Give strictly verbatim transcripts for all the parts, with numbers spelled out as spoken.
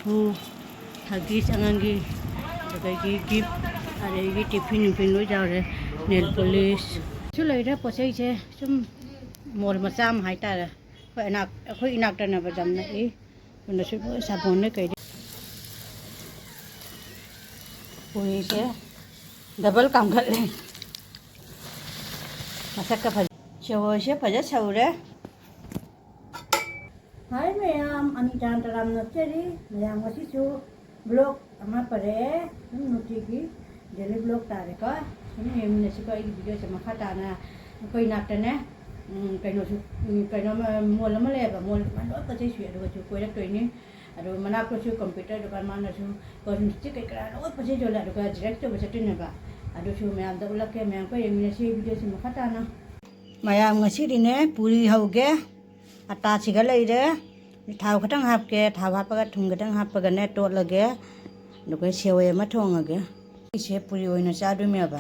ꯎ, ꯍꯒꯤꯁ ꯑꯉꯥꯡꯒꯤ, ꯑꯗꯒꯤ ꯒꯤꯐ, ꯑꯗꯒꯤ ꯇꯤꯐꯤꯟ ꯅꯨꯡꯐꯤꯟ ꯂꯣꯏ ꯌꯥꯎꯔꯦ꯫ ꯅꯦꯜ ꯄꯣꯂꯤꯁ ꯁꯨ ꯂꯩꯔꯦ꯫ ꯄꯣꯠ ꯆꯩꯁꯦ ꯁꯨꯝ ꯃꯣꯜ ꯃꯆꯥ ꯑꯃ ꯍꯥꯏꯇꯥꯔꯦ꯫ ꯑꯩꯈꯣꯏ ꯑꯅꯥꯛ-, ꯑꯩꯈꯣꯏ ꯏꯅꯥꯛꯇꯅꯦꯕ ꯌꯥꯝ ꯅꯛꯏ꯫ ꯁꯣꯝꯗꯁꯨ ꯂꯣꯏ ꯁꯥꯄꯣꯟꯅꯦ ꯀꯩꯗꯤ꯫ ꯄꯨꯔꯤꯁꯦ ꯗꯕꯜ ꯀꯥꯝꯈꯠꯂꯦ꯫ ꯃꯁꯛꯀ ꯐꯖ-, ꯁꯦꯋꯣꯠꯁꯦ ꯐꯖ ꯁꯧꯔꯦ꯫ ꯍꯥꯏ ꯃꯌꯥꯝ, ꯑꯅꯤ ꯇꯔꯥꯝ ꯇꯔꯥꯝ ꯅꯣꯛꯆꯔꯤ꯫ ꯃꯌꯥꯝ ꯉꯁꯤꯁꯨ ꯕ꯭ꯂꯣꯛ ꯑꯃ ꯄꯔꯛꯑꯦ꯫ ꯑꯗꯨꯝ ꯅꯨꯡꯇꯤꯒꯤ ꯗꯦꯂꯤ ꯕ꯭ꯂꯣꯛ ꯇꯥꯔꯦꯀꯣ꯫ ꯑꯗꯨꯝ ꯌꯦꯡꯃꯤꯟꯅꯁꯤꯀꯣ ꯑꯩꯒꯤ ꯚꯤꯗꯤꯑꯣꯁꯦ ꯃꯈꯥ ꯇꯥꯅ꯫ ꯑꯩꯈꯣꯏ ꯅꯥꯛꯇꯅꯦ, ꯎꯝ, ꯀꯩꯅꯣꯁꯨ, ꯎꯝ, ꯀꯩꯅꯣ ꯑꯃ, ꯃꯣꯜ ꯑꯃ ꯂꯩꯌꯦꯕ꯫ ꯃꯣꯜ ꯂꯣꯏ ꯄꯣꯠ ꯆꯩ ꯁꯨꯏ꯫ ꯑꯗꯨꯒꯁꯨ ꯀꯣꯏꯔꯛꯇꯣꯏꯅꯤ꯫ ꯑꯗꯨꯒ ꯃꯅꯥꯛꯇꯁꯨ ꯀꯝꯄ꯭ꯌꯨꯇꯔ ꯗꯨꯀꯥꯟ, ꯃꯥꯅꯁꯨ ꯀꯣꯁꯃꯦꯇꯤꯛ ꯀꯩ ꯀꯔꯥ ꯂꯣꯏ ꯄꯣꯠ ꯆꯩ ꯌꯣꯜꯂꯦ꯫ ꯑꯗꯨꯒ ꯖꯦꯔꯣꯛꯁ ꯇꯧꯕ ꯆꯠꯇꯣꯏꯅꯦꯕ꯫ ꯑꯗꯨꯁꯨ ꯃꯌꯥꯝꯗ ꯎꯠꯂꯛꯀꯦ꯫ ꯃꯌꯥꯝ ꯀꯣꯏ ꯌꯦꯡꯃꯤꯟꯅꯁꯤ ꯚꯤꯗꯤꯑꯣꯁꯤ ꯃꯈꯥ ꯇꯥꯅ꯫ ꯃꯌꯥꯝ ꯉꯁꯤꯗꯤꯅꯦ ꯄꯨꯔꯤ ꯍꯧꯒꯦ꯫ ꯑꯇꯥꯁꯤꯒ ꯂꯩꯔꯦ꯫ ꯊꯥꯎ ꯈꯤꯇꯪ ꯍꯥꯞꯀꯦ꯫ ꯊꯥꯎ ꯍꯥꯞꯄꯒ ꯊꯨꯝ ꯈꯤꯇꯪ ꯍꯥꯞꯄꯒꯅꯦ ꯇꯣꯠꯂꯒꯦ꯫ ꯑꯗꯨꯒ ꯁꯦꯋꯩ ꯑꯃ ꯊꯣꯡꯉꯒꯦ꯫ ꯑꯩꯁꯦ ꯄꯨꯔꯤ ꯑꯣꯏꯅ ꯆꯥꯗꯣꯏꯅꯦꯕ꯫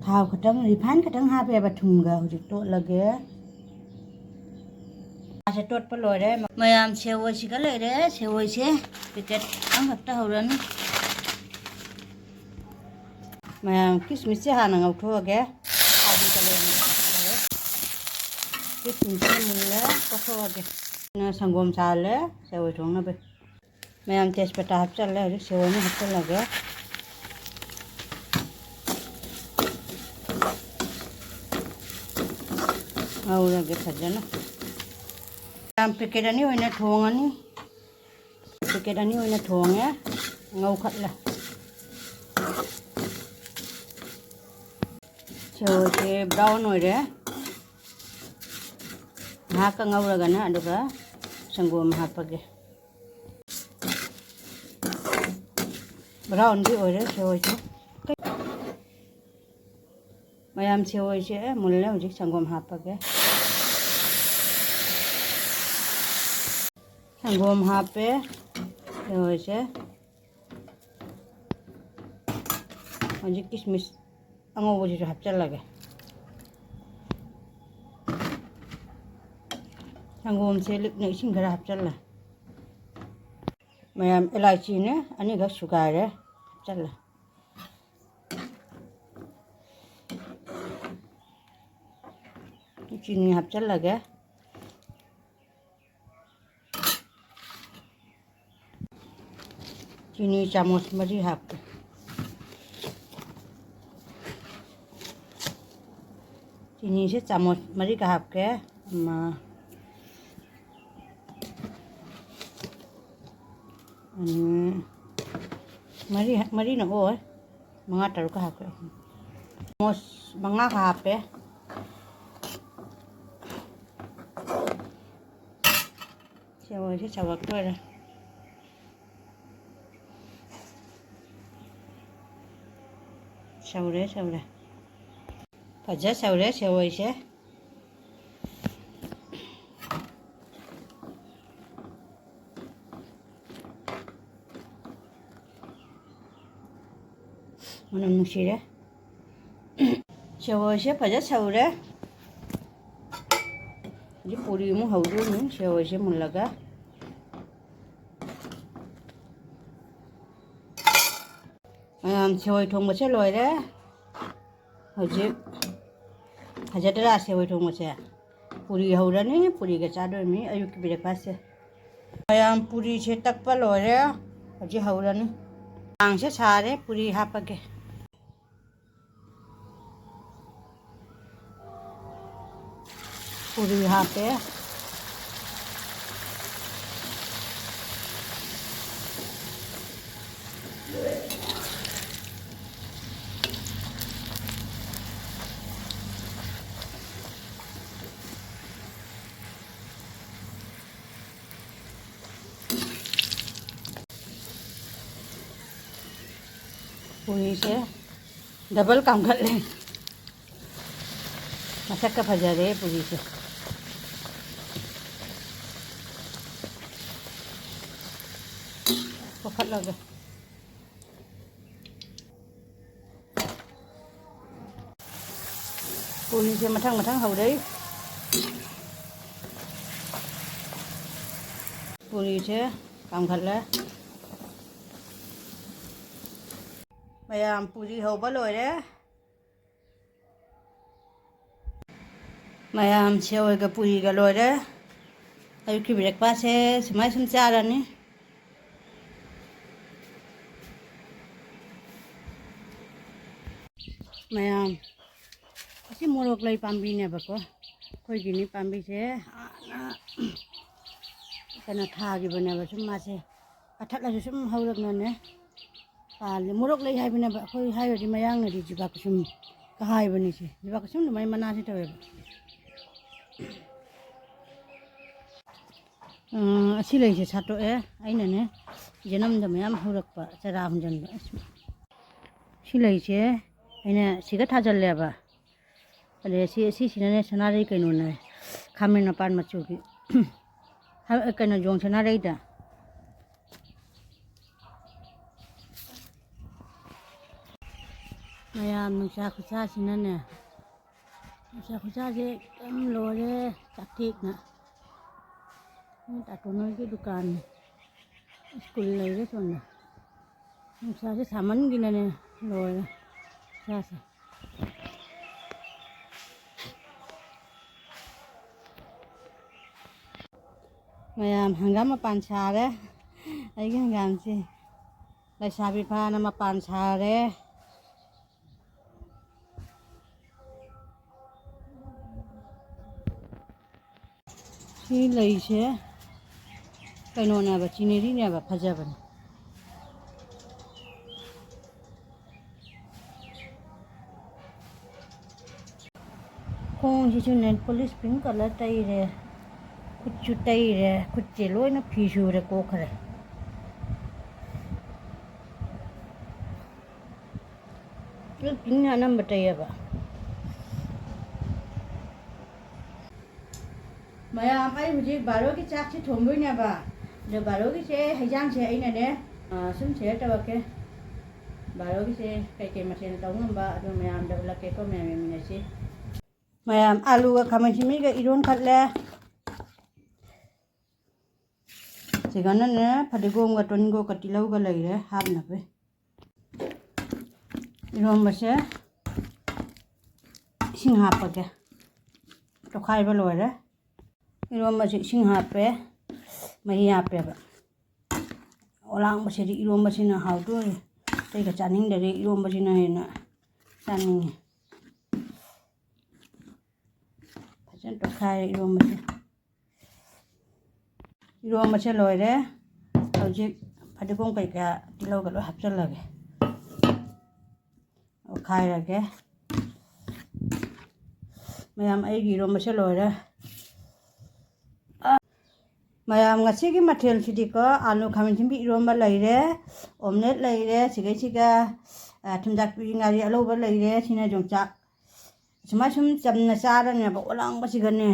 ꯊꯥꯎ ꯈꯤꯇꯪ, ꯔꯤꯐꯥꯏꯟ ꯈꯤꯇꯪ ꯍꯥꯞꯄꯦꯕ ꯊꯨꯝꯒ꯫ ꯍꯧꯖꯤꯛ ꯇꯣꯠꯂꯒꯦ꯫ ꯃꯥꯁꯦ ꯇꯣꯠꯄ ꯂꯣꯏꯔꯦ꯫ ꯃꯌꯥꯝ ꯁꯦꯋꯩꯁꯤꯒ ꯂꯩꯔꯦ꯫ ꯁꯦꯋꯩꯁꯦ ꯄꯦꯀꯦꯠ ꯑꯃꯈꯛꯇ ꯍꯧꯔꯅꯤ꯫ ꯃꯌꯥꯝ ꯀꯤꯁꯃꯤꯁꯁꯦ ꯍꯥꯟꯅ ꯉꯧꯊꯣꯛꯑꯒꯦ꯫ ꯀꯤꯁꯃꯤꯁꯁꯦ ꯃꯨꯜꯂꯦ, ꯀꯣꯠꯊꯣꯛꯑꯒꯦ꯫ ꯁꯪꯒꯣꯝ ꯁꯥꯍꯜꯂꯦ ꯁꯦꯋꯩ ꯊꯣꯡꯅꯕ꯫ ꯃꯌꯥꯝ ꯇꯦꯖꯄꯇꯥ ꯍꯥꯞꯆꯜꯂꯦ꯫ ꯍꯧꯖꯤꯛ ꯁꯦꯋꯩꯅ ꯍꯥꯞꯆꯜꯂꯒꯦ꯫ ꯉꯧꯔꯒꯦ ꯐꯖꯅ꯫ ꯃꯌꯥꯝ ꯄꯦꯀꯦꯠ ꯑꯅꯤ ꯑꯣꯏꯅ ꯊꯣꯡꯉꯅꯤ꯫ ꯄꯦꯀꯦꯠ ꯑꯅꯤ ꯑꯣꯏꯅ ꯊꯣꯡꯉꯦ꯫ ꯉꯧꯈꯠꯂꯦ꯫ ꯁꯦꯋꯩꯁꯦ ꯕ꯭ꯔꯥꯎꯟ ꯑꯣꯏꯔꯦ꯫ ꯉꯥꯏꯍꯥꯛꯀ ꯉꯧꯔꯒꯅ ꯑꯗꯨꯒ ꯁꯪꯒꯣꯝ ꯍꯥꯞꯄꯒꯦ꯫ ꯕ꯭ꯔꯥꯎꯟꯗꯤ ꯑꯣꯏꯔꯦ ꯁꯦꯋꯩꯁꯦ꯫ ꯃꯌꯥꯝ ꯁꯦꯋꯩꯁꯦ ꯃꯨꯜꯂꯦ, ꯍꯧꯖꯤꯛ ꯁꯪꯒꯣꯝ ꯍꯥꯞꯄꯒꯦ꯫ ꯁꯪꯒꯣꯝ ꯍꯥꯞꯄꯦ ꯁꯦꯋꯩꯁꯦ꯫ ꯍꯧꯖꯤꯛ ꯀꯤꯁꯃꯤꯁ ꯑꯉꯧꯕꯁꯤꯁꯨ ꯍꯥꯞꯆꯜꯂꯒꯦ꯫ ꯁꯪꯒꯣꯝꯁꯦ ꯂꯤꯛꯅ ꯏꯁꯤꯡ ꯈꯔ ꯍꯥꯞꯆꯜꯂꯦ꯫ ꯃꯌꯥꯝ ꯏꯂꯥꯏꯆꯤꯅꯦ, ꯑꯅꯤꯈꯛ ꯁꯨꯒꯥꯏꯔꯦ, ꯍꯥꯞꯆꯜꯂꯦ꯫ ꯆꯤꯅꯤ ꯍꯥꯞꯆꯜꯂꯒꯦ꯫ ꯆꯤꯅꯤ ꯆꯥꯃꯁ ꯃꯔꯤ ꯍꯥꯞꯀꯦ꯫ ꯆꯤꯅꯤꯁꯦ ꯆꯥꯃꯁ ꯃꯔꯤꯒ ꯍꯥꯞꯀꯦ꯫ ꯑꯃ, ꯑꯅꯤ, ꯃꯔꯤ, ꯃꯔꯤꯅ ꯑꯣꯏ꯫ ꯃꯉꯥ ꯇꯔꯨꯛꯀ ꯍꯥꯞꯀꯦ꯫ ꯆꯥꯃꯁ ꯃꯉꯥꯒ ꯍꯥꯞꯄꯦ꯫ ꯁꯦꯋꯩꯁꯦ ꯁꯧꯔꯛꯇꯣꯔꯦ꯫ ꯁꯧꯔꯦ, ꯁꯧꯔꯦ꯫ ꯐꯖ ꯁꯧꯔꯦ ꯁꯦꯋꯩꯁꯦ꯫ ꯃꯅꯝ ꯅꯨꯡꯁꯤꯔꯦ꯫ ꯁꯦꯋꯩꯁꯦ ꯐꯖ ꯁꯧꯔꯦ꯫ ꯍꯧꯖꯤꯛ ꯄꯨꯔꯤ ꯑꯃꯨꯛ ꯍꯧꯗꯣꯏꯅꯤ, ꯁꯦꯋꯩꯁꯦ ꯃꯨꯜꯂꯒ꯫ ꯃꯌꯥꯝ, ꯁꯦꯋꯩ ꯊꯣꯡꯕꯁꯦ ꯂꯣꯏꯔꯦ꯫ ꯍꯧꯖꯤꯛ ꯐꯖꯗ꯭ꯔꯥ ꯁꯦꯋꯩ ꯊꯣꯡꯕꯁꯦ? ꯄꯨꯔꯤ ꯍꯧꯔꯅꯤ, ꯄꯨꯔꯤꯒ ꯆꯥꯗꯣꯏꯅꯤ ꯑꯌꯨꯛꯀꯤ breakfastꯁꯦ꯫ ꯃꯌꯥꯝ, ꯄꯨꯔꯤꯁꯦ ꯇꯛꯄ ꯂꯣꯏꯔꯦ, ꯍꯧꯖꯤꯛ ꯍꯧꯔꯅꯤ꯫ ꯆꯥꯡꯁꯦ ꯁꯥꯔꯦ, ꯄꯨꯔꯤ ꯍꯥꯞꯄꯒꯦ꯫ ꯄꯨꯔꯤ ꯍꯥꯞꯄꯦ꯫ ꯄꯨꯔꯤꯁꯦ double ꯀꯥꯝꯈꯠꯂꯦ꯫ ꯃꯁꯛꯀ ꯐꯖꯔꯦ ꯄꯨꯔꯤꯁꯦ꯫ ꯀꯣꯠꯈꯠꯂꯒꯦ꯫ ꯄꯨꯔꯤꯁꯦ ꯃꯊꯪ ꯃꯊꯪ ꯍꯧꯔꯛꯏ꯫ ꯄꯨꯔꯤꯁꯦ ꯀꯥꯝꯈꯠꯂꯦ꯫ ꯃꯌꯥꯝ ꯄꯨꯔꯤ ꯍꯧꯕ ꯂꯣꯏꯔꯦ꯫ ꯃꯌꯥꯝ ꯁꯦꯋꯩꯒ ꯄꯨꯔꯤꯒ ꯂꯣꯏꯔꯦ꯫ ꯑꯌꯨꯛꯀꯤ breakfastꯁꯦ ꯁꯨꯃꯥꯏ ꯁꯨꯝ ꯆꯥꯔꯅꯤ꯫ ꯃꯌꯥꯝ, ꯑꯁꯤ ꯃꯣꯔꯣꯛ ꯂꯩ ꯄꯥꯝꯕꯤꯅꯦꯕꯀꯣ꯫ ꯑꯩꯈꯣꯏꯒꯤꯅꯤ ꯄꯥꯝꯕꯤꯁꯦ ꯍꯥꯟꯅ ꯀꯩꯅꯣ ꯊꯥꯈꯤꯕꯅꯦꯕ꯫ ꯁꯨꯝ ꯃꯥꯁꯦ ꯀꯛꯊꯠꯂꯁꯨ ꯁꯨꯝ ꯍꯧꯔꯛꯅꯅꯦ ꯄꯥꯜꯂꯦ꯫ ꯃꯣꯔꯣꯛ ꯂꯩ ꯍꯥꯏꯕꯅꯦꯕ, ꯑꯩꯈꯣꯏ ꯍꯥꯏꯔꯗꯤ ꯃꯌꯥꯡꯅꯗꯤ ꯖꯨꯕꯥ ꯀꯨꯁꯨꯝ ꯀ ꯍꯥꯏꯕꯅꯤ꯫ ꯁꯦ ꯖꯨꯕꯥ ꯀꯨꯁꯨꯝ ꯑꯗꯨꯃꯥꯏꯅ ꯃꯅꯥꯁꯦ ꯇꯧꯋꯦꯕ꯫ ꯑꯁꯤ ꯂꯩꯁꯦ ꯁꯥꯠꯇꯣꯛꯑꯦ꯫ ꯑꯩꯅꯅꯦ ꯌꯦꯅꯝꯗ ꯃꯌꯥꯝ ꯍꯧꯔꯛꯄ ꯆꯔꯥ ꯍꯨꯟꯖꯟꯕ꯫ ꯑꯁ, ꯁꯤ ꯂꯩꯁꯦ ꯑꯩꯅ ꯁꯤꯒ ꯊꯥꯖꯜꯂꯦꯕ꯫ ꯑꯗꯩ ꯁꯤ, ꯁꯤꯁꯤꯅꯅꯦ ꯁꯅꯥꯔꯩ ꯀꯩꯅꯣꯅꯦ, ꯈꯥꯃꯦꯟ ꯃꯄꯥꯟ ꯃꯆꯨꯒꯤ꯫ ꯍ-, ꯀꯩꯅꯣ, ꯌꯣꯡ ꯁꯅꯥꯔꯩꯗ꯫ ꯃꯌꯥꯝ ꯅꯨꯡꯁꯥ ꯈꯨꯠꯁꯥꯁꯤꯅꯅꯦ, ꯅꯨꯡꯁꯥ ꯈꯨꯠꯁꯥꯁꯦ ꯌꯥꯝ ꯂꯣꯏꯔꯦ, ꯆꯥꯛꯊꯦꯛꯅ꯫ ꯇꯥꯇꯣꯟ ꯍꯣꯏꯒꯤ ꯗꯨꯀꯥꯟ, ꯁ꯭ꯀꯨꯜ ꯂꯩꯔꯦ ꯁꯣꯝꯗ꯫ ꯅꯨꯡꯁꯥꯁꯦ ꯁꯥꯃꯟꯈꯤꯅꯅꯦ ꯂꯣꯏꯔꯦ ꯏꯁꯥꯁꯦ꯫ ꯃꯌꯥꯝ ꯍꯪꯒꯥꯝ ꯃꯄꯥꯟ ꯁꯥꯔꯦ꯫ ꯑꯩꯒꯤ ꯍꯪꯒꯥꯝꯁꯦ ꯂꯩꯁꯥꯕꯤ ꯐꯥꯅ ꯃꯄꯥꯟ ꯁꯥꯔꯦ꯫ ꯁꯤ ꯂꯩꯁꯦ ꯀꯩꯅꯣꯅꯦꯕ, ꯆꯤꯅꯦꯔꯤꯅꯦꯕ, ꯐꯖꯕꯅꯦ꯫ ꯈꯣꯡꯁꯤꯁꯨ nail polish pink colour ꯇꯩꯔꯦ, ꯈꯨꯠꯁꯨ ꯇꯩꯔꯦ, ꯈꯨꯠꯁꯦ ꯂꯣꯏꯅ ꯐꯤ ꯁꯨꯔꯦ, ꯀꯣꯛꯈ꯭ꯔꯦ꯫ ꯑꯗꯨ ꯄꯤꯡꯅ ꯑꯅꯝꯕ ꯇꯩꯌꯦꯕ꯫ ꯃꯌꯥꯝ, ꯑꯩ ꯍꯧꯖꯤꯛ ꯕꯥꯔꯣꯒꯤ ꯆꯥꯛꯁꯦ ꯊꯣꯡꯗꯣꯏꯅꯦꯕ꯫ ꯑꯗꯣ ꯕꯥꯔꯣꯒꯤꯁꯦ ꯍꯩꯖꯥꯡꯁꯦ ꯑꯩꯅꯅꯦ, ꯑ, ꯁꯨꯝ share ꯇꯧꯔꯛꯀꯦ꯫ ꯕꯥꯔꯣꯒꯤꯁꯦ ꯀꯩꯀꯩ ꯃꯊꯦꯜ ꯇꯧ ꯉꯝꯕ ꯑꯗꯨ ꯃꯌꯥꯝꯗ ꯎꯠꯂꯛꯀꯦꯀꯣ, ꯃꯌꯥꯝ ꯌꯦꯡꯃꯤꯟꯅꯁꯤ꯫ ꯃꯌꯥꯝ, ꯑꯂꯨꯒ ꯈꯥꯃꯦꯟ ꯑꯁꯤꯟꯕꯤꯒ ꯏꯔꯣꯟ ꯈꯠꯂꯦ꯫ ꯁꯤꯒꯅꯅꯦ ꯐꯗꯤꯒꯣꯝꯒ ꯇꯣꯅꯤꯡꯒꯣꯛꯀ ꯇꯤꯜꯍꯧꯒ ꯂꯩꯔꯦ ꯍꯥꯞꯅꯕ꯫ ꯏꯔꯣꯝꯕꯁꯦ ꯏꯁꯤꯡ ꯍꯥꯞꯄꯒꯦ꯫ ꯇꯣꯈꯥꯏꯕ ꯂꯣꯏꯔꯦ꯫ ꯏꯔꯣꯝꯕꯁꯦ ꯏꯁꯤꯡ ꯍꯥꯞꯄꯦ, ꯃꯍꯤ ꯍꯥꯞꯄꯦꯕ꯫ ꯑꯣꯂꯥꯡꯕꯁꯤꯗꯤ ꯏꯔꯣꯝꯕꯁꯤꯅ ꯍꯥꯎꯗꯣꯔꯤ꯫ ꯑꯇꯩꯒ ꯆꯥꯅꯤꯡꯗꯔꯦ, ꯏꯔꯣꯝꯕꯁꯤꯅ ꯍꯦꯟꯅ ꯆꯥꯅꯤꯡꯉꯤ꯫ ꯐꯖꯅ ꯇꯣꯠꯈꯥꯏꯔꯦ ꯏꯔꯣꯝꯕꯁꯦ꯫ ꯏꯔꯣꯝꯕꯁꯦ ꯂꯣꯏꯔꯦ꯫ ꯍꯧꯖꯤꯛ ꯐꯗꯤꯒꯣꯝ ꯀꯩꯀꯥ ꯇꯤꯜꯍꯧꯒ ꯂꯣꯏ ꯍꯥꯞꯆꯜꯂꯒꯦ꯫ ꯑꯣꯠꯈꯥꯏꯔꯒꯦ꯫ ꯃꯌꯥꯝ ꯑꯩꯒꯤ ꯏꯔꯣꯝꯕꯁꯦ ꯂꯣꯏꯔꯦ꯫ ꯃꯌꯥꯝ ꯉꯁꯤꯒꯤ ꯃꯊꯦꯜꯁꯤꯗꯤꯀꯣ, ꯑꯥꯂꯨ ꯈꯥꯃꯦꯟ ꯑꯁꯤꯟꯕꯤ ꯏꯔꯣꯝꯕ ꯂꯩꯔꯦ, omelette ꯂꯩꯔꯦ, ꯁꯤꯒꯩꯁꯤꯒ, ꯑ, ꯊꯨꯝꯖꯥꯛꯄꯤ ꯉꯥꯔꯤ ꯑꯂꯧꯕ ꯂꯩꯔꯦ, ꯁꯤꯅ ꯌꯣꯡꯆꯥꯛ꯫ ꯁꯨꯃꯥꯏ ꯁꯨꯝ ꯆꯝꯅ ꯆꯥꯔꯅꯦꯕ, ꯑꯣꯂꯥꯡꯕꯁꯤꯒꯅꯦ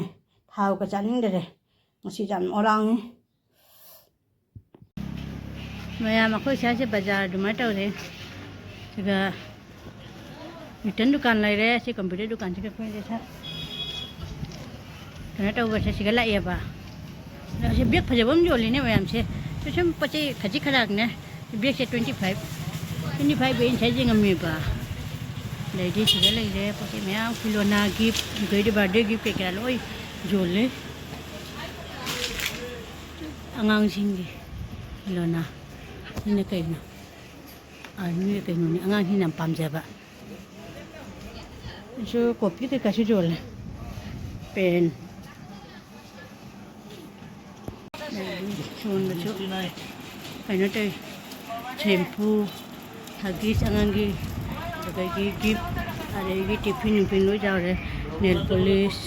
ꯊꯥꯎꯒ ꯆꯥꯅꯤꯡꯗꯔꯦ꯫ ꯉꯁꯤ ꯌꯥꯝ ꯑꯣꯂꯥꯡꯉꯤ꯫ ꯃꯌꯥꯝ ꯑꯩꯈꯣꯏ ꯁ꯭ꯋꯥꯏꯁꯦ ꯕꯖꯥꯔ ꯑꯗꯨꯃꯥꯏꯅ ꯇꯧꯔꯦ꯫ ꯁꯤꯒ return ꯗꯨꯀꯥꯟ ꯂꯩꯔꯦ꯫ ꯁꯤ computer ꯗꯨꯀꯥꯟꯁꯤꯒ ꯑꯩꯈꯣꯏꯁꯦ ꯁꯥ-, ꯀꯩꯅꯣ ꯇꯧꯕꯁꯦ ꯁꯤꯒ ꯂꯥꯛꯑꯦꯕ꯫ ꯑꯗꯣ ꯁꯤ bag ꯐꯖꯕ ꯑꯃ ꯌꯣꯜꯂꯤꯅꯦ ꯃꯌꯥꯝꯁꯦ꯫ ꯁꯤ ꯁꯨꯝ ꯄꯣꯠ ꯆꯩ ꯈꯖꯤꯛ ꯈꯔꯥꯛꯅꯦ꯫ Bag ꯁꯦ twenty five, twenty five ꯑꯩꯅ ꯁꯥꯏꯁꯦ ꯉꯝꯃꯦꯕ꯫ ꯑꯗꯩꯗꯤ ꯁꯤꯗ ꯂꯩꯔꯦ ꯄꯣꯠ ꯆꯩ ꯃꯌꯥꯝ, ꯈꯤꯂꯣꯅꯥ gift, ꯑꯗꯩꯗꯤ birthday gift ꯀꯩꯀꯥ ꯂꯣꯏ ꯌꯣꯜꯂꯦ꯫ ꯑꯉꯥꯡꯁꯤꯡꯒꯤ ꯈꯤꯂꯣꯅꯥ꯫ ꯁꯤꯅ ꯀꯩꯅꯣ? ꯑꯥꯔꯃꯤꯒ ꯀꯩꯅꯣꯅꯤ, ꯑꯉꯥꯡꯁꯤꯡꯅ ꯌꯥꯝ ꯄꯥꯝꯖꯕ꯫ ꯑꯗꯨꯁꯨ ꯀꯣꯐꯤ ꯀꯩꯀꯥꯁꯨ ꯌꯣꯜꯂꯦ꯫ ꯄꯦꯟ꯫ ꯁꯣꯝꯗꯁꯨ ꯀꯩꯅꯣ ꯇꯧꯏ, shampoo, Huggies ꯑꯉꯥꯡꯒꯤ, ꯑꯗꯒꯤ gift, ꯑꯗꯒꯤ tiffin ꯅꯨꯡꯐꯤꯟ ꯂꯣꯏ ꯌꯥꯎꯔꯦ꯫ Nail polish,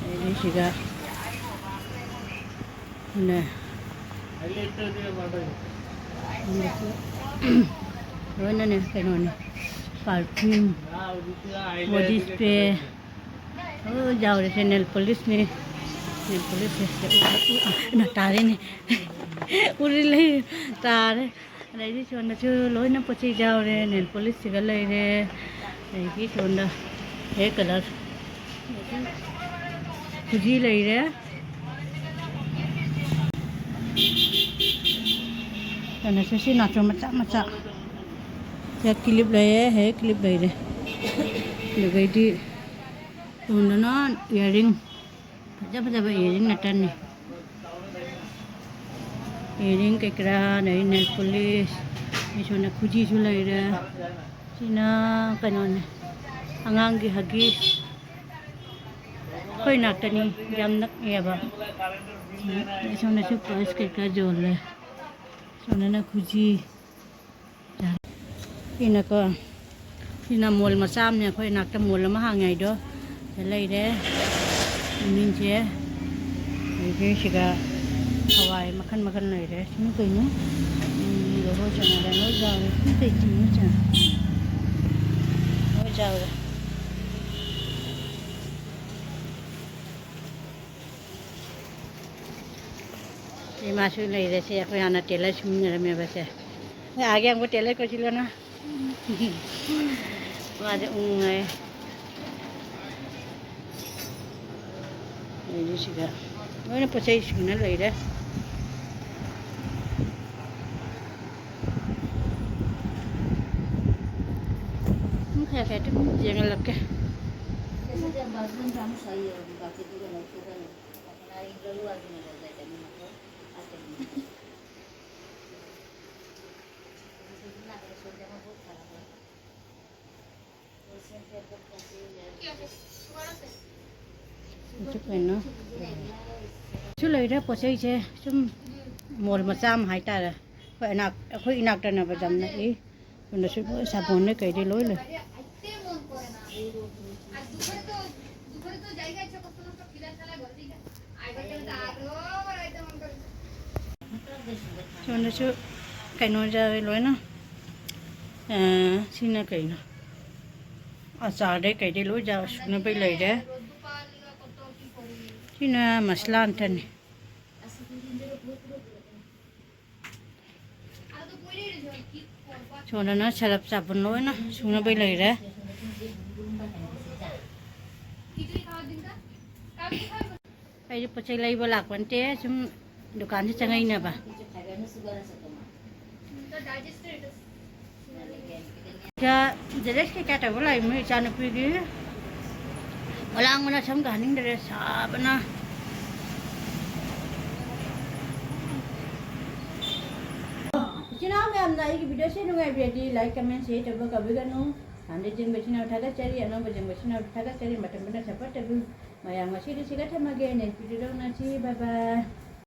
ꯑꯗꯒꯤ ꯁꯤꯒ ꯅꯦ꯫ ꯂꯣꯏꯅꯅꯦ ꯀꯩꯅꯣꯅꯦ, perfume, body spray, ꯂꯣꯏ ꯌꯥꯎꯔꯦ꯫ ꯁꯦ nail polish ꯅꯦ, nail polish ꯁꯦ ꯎ-, ꯎ-, ꯏꯃꯥ, ꯇꯥꯔꯦꯅꯦ꯫ ꯎꯔꯤ ꯂꯩ ꯇꯥꯔꯦ꯫ ꯑꯗꯩꯗꯤ ꯁꯣꯝꯗꯁꯨ ꯂꯣꯏꯅ ꯄꯣꯠ ꯆꯩ ꯌꯥꯎꯔꯦ꯫ Nail polish ꯁꯤꯒ ꯂꯩꯔꯦ꯫ ꯑꯗꯒꯤ ꯁꯣꯝꯗ hair color ꯈꯨꯖꯤ ꯂꯩꯔꯦ꯫ ꯀꯩꯅꯣꯁꯦ, ꯁꯤ ꯅꯥꯆꯣꯝ ꯃꯆꯥ ꯃꯆꯥ꯫ ꯁꯤꯗ clip ꯂꯩꯌꯦ, ꯍꯦ, clip ꯂꯩꯔꯦ꯫ ꯑꯗꯨꯗꯩꯗꯤ ꯁꯣꯝꯗꯅ earring꯫ ꯐꯖ ꯐꯖꯕ earring ꯉꯥꯛꯇꯅꯤ꯫ Earring ꯀꯩꯀꯔꯥ, ꯑꯗꯩ nail polish, ꯑꯗꯩ ꯁꯣꯝꯗ ꯈꯨꯖꯤꯁꯨ ꯂꯩꯔꯦ꯫ ꯁꯤꯅ ꯀꯩꯅꯣꯅꯦ, ꯑꯉꯥꯡꯒꯤ Huggies꯫ ꯑꯩꯈꯣꯏ ꯅꯥꯛꯇꯅꯤ, ꯌꯥꯝ ꯅꯛꯑꯦꯕ꯫ ꯑꯗꯩ ꯁꯣꯝꯗꯁꯨ purse ꯀꯩꯀꯥ ꯌꯣꯜꯂꯦ꯫ ꯁꯣꯝꯗꯅ ꯈꯨꯖꯤ꯫ ꯁꯤꯅꯀꯣ, ꯁꯤꯅ mall ꯃꯆꯥ ꯑꯃꯅꯦ, ꯑꯩꯈꯣꯏ ꯅꯥꯛꯇ mall ꯑꯃ ꯍꯥꯡꯉꯦ ꯍꯥꯏꯗꯣ꯫ ꯁꯤꯗ ꯂꯩꯔꯦ꯫ ꯃꯤꯁꯦ꯫ ꯑꯗꯒꯤ ꯁꯤꯗ ꯍꯋꯥꯏ ꯃꯈꯜ ꯃꯈꯜ ꯂꯩꯔꯦ꯫ ꯁꯤꯅ ꯀꯩꯅꯣ? ꯎꯝ, ꯂꯐꯣꯏ ꯆꯅꯥ, ꯂꯐꯣꯏ ꯆꯅꯥ꯫ ꯁꯤ ꯀꯩ ꯆꯤꯅꯣ ꯆꯅꯥ? ꯂꯐꯣꯏ ꯆꯥꯕꯗ꯫ ꯁꯤ ꯃꯥꯁꯨ ꯂꯩꯔꯦ꯫ ꯁꯤ ꯑꯩꯈꯣꯏ ꯍꯥꯟꯅ tailor ꯁꯨꯃꯤꯟꯅꯔꯝꯃꯦꯕ ꯁꯦ꯫ ꯑꯩꯈꯣꯏ ꯑꯥꯒꯤ ꯑꯃꯨꯛ tailor ꯀꯣꯏꯁꯤꯜꯂꯣꯅ꯫ ꯃꯥꯁꯦ ꯎꯪꯉꯦ꯫ ꯑꯗꯩꯗꯤ ꯁꯤꯗ ꯂꯣꯏꯅ ꯄꯣꯠ ꯆꯩ ꯁꯨꯅ ꯂꯩꯔꯦ꯫ ꯑꯗꯨꯝ ꯈꯔ ꯈꯔ ꯑꯗꯨꯝ ꯌꯦꯡꯍꯜꯂꯛꯀꯦ꯫ ꯑꯗꯨ ꯀꯩꯅꯣ? ꯁꯨ ꯂꯩꯔꯦ ꯄꯣꯠ ꯆꯩꯁꯦ꯫ ꯁꯨꯝ mall ꯃꯆꯥ ꯑꯃ ꯍꯥꯏꯇꯥꯔꯦ꯫ ꯑꯩꯈꯣꯏ ꯏꯅꯥꯛ-, ꯑꯩꯈꯣꯏ ꯏꯅꯥꯛꯇꯅꯦꯕ ꯌꯥꯝ ꯅꯛꯏ꯫ ꯁꯣꯝꯗꯁꯨ ꯂꯣꯏ ꯁꯥꯄꯣꯟꯅꯦ ꯀꯩꯗꯩ ꯂꯣꯏ ꯂꯩ꯫ ꯁꯣꯝꯗꯁꯨ ꯀꯩꯅꯣ ꯌꯥꯎꯋꯦ ꯂꯣꯏꯅ꯫ ꯑ, ꯁꯤꯅ ꯀꯩꯅꯣ? ꯑꯆꯥꯔꯗꯩ ꯀꯩꯗꯩ ꯂꯣꯏ ꯌꯥꯎ-, ꯁꯨꯅꯕꯩ ꯂꯩꯔꯦ꯫ ꯁꯤꯅ ꯃꯁꯂꯥ ꯑꯝꯇꯅꯤ꯫ ꯁꯣꯝꯗꯅ ꯁꯔꯞ ꯁꯥꯄꯣꯟ ꯂꯣꯏꯅ ꯁꯨꯅꯕꯩ ꯂꯩꯔꯦ꯫ ꯑꯩꯁꯨ ꯄꯣꯠ ꯆꯩ ꯂꯩꯕ ꯂꯥꯛꯄ ꯅꯠꯇꯦ, ꯁꯨꯝ ꯗꯨꯀꯥꯟꯁꯤ ꯆꯪꯉꯛꯏꯅꯦꯕ꯫ ꯖꯦꯂꯁ ꯀꯩꯀꯥ ꯇꯧꯕ ꯂꯥꯛꯏ ꯃꯣꯏ ꯏꯆꯥꯅꯨꯄꯤꯒꯤ꯫ ꯑꯣꯂꯥꯡꯕꯅ ꯁꯝꯒ ꯍꯟꯅꯤꯡꯗꯔꯦ ꯁꯥꯕꯅ꯫ ꯏꯆꯤꯟ ꯏꯅꯥꯎ ꯃꯌꯥꯝꯅ ꯑꯩꯒꯤ ꯚꯤꯗꯤꯑꯣꯁꯦ ꯅꯨꯡꯉꯥꯏꯕꯤꯔꯗꯤ like, comment, share ꯇꯧꯕ ꯀꯥꯎꯕꯤꯒꯅꯨ꯫ ꯍꯥꯟꯅ ꯆꯦꯟꯕ ꯏꯆꯤꯟ ꯏꯅꯥꯎ ꯊꯥꯒꯠꯆꯔꯤ, ꯑꯅꯧꯕ ꯆꯦꯟꯕ ꯏꯆꯤꯟ ꯏꯅꯥꯎ ꯊꯥꯒꯠꯆꯔꯤ꯫ ꯃꯇꯝ ꯄꯨꯝꯅ support ꯇꯧꯕꯤꯌꯨ꯫ ꯃꯌꯥꯝ ꯉꯁꯤꯗꯤ ꯁꯤꯒ ꯊꯝꯃꯒꯦ꯫ Next ꯚꯤꯗꯤꯑꯣꯗ ꯎꯅꯁꯤ꯫ Bye bye꯫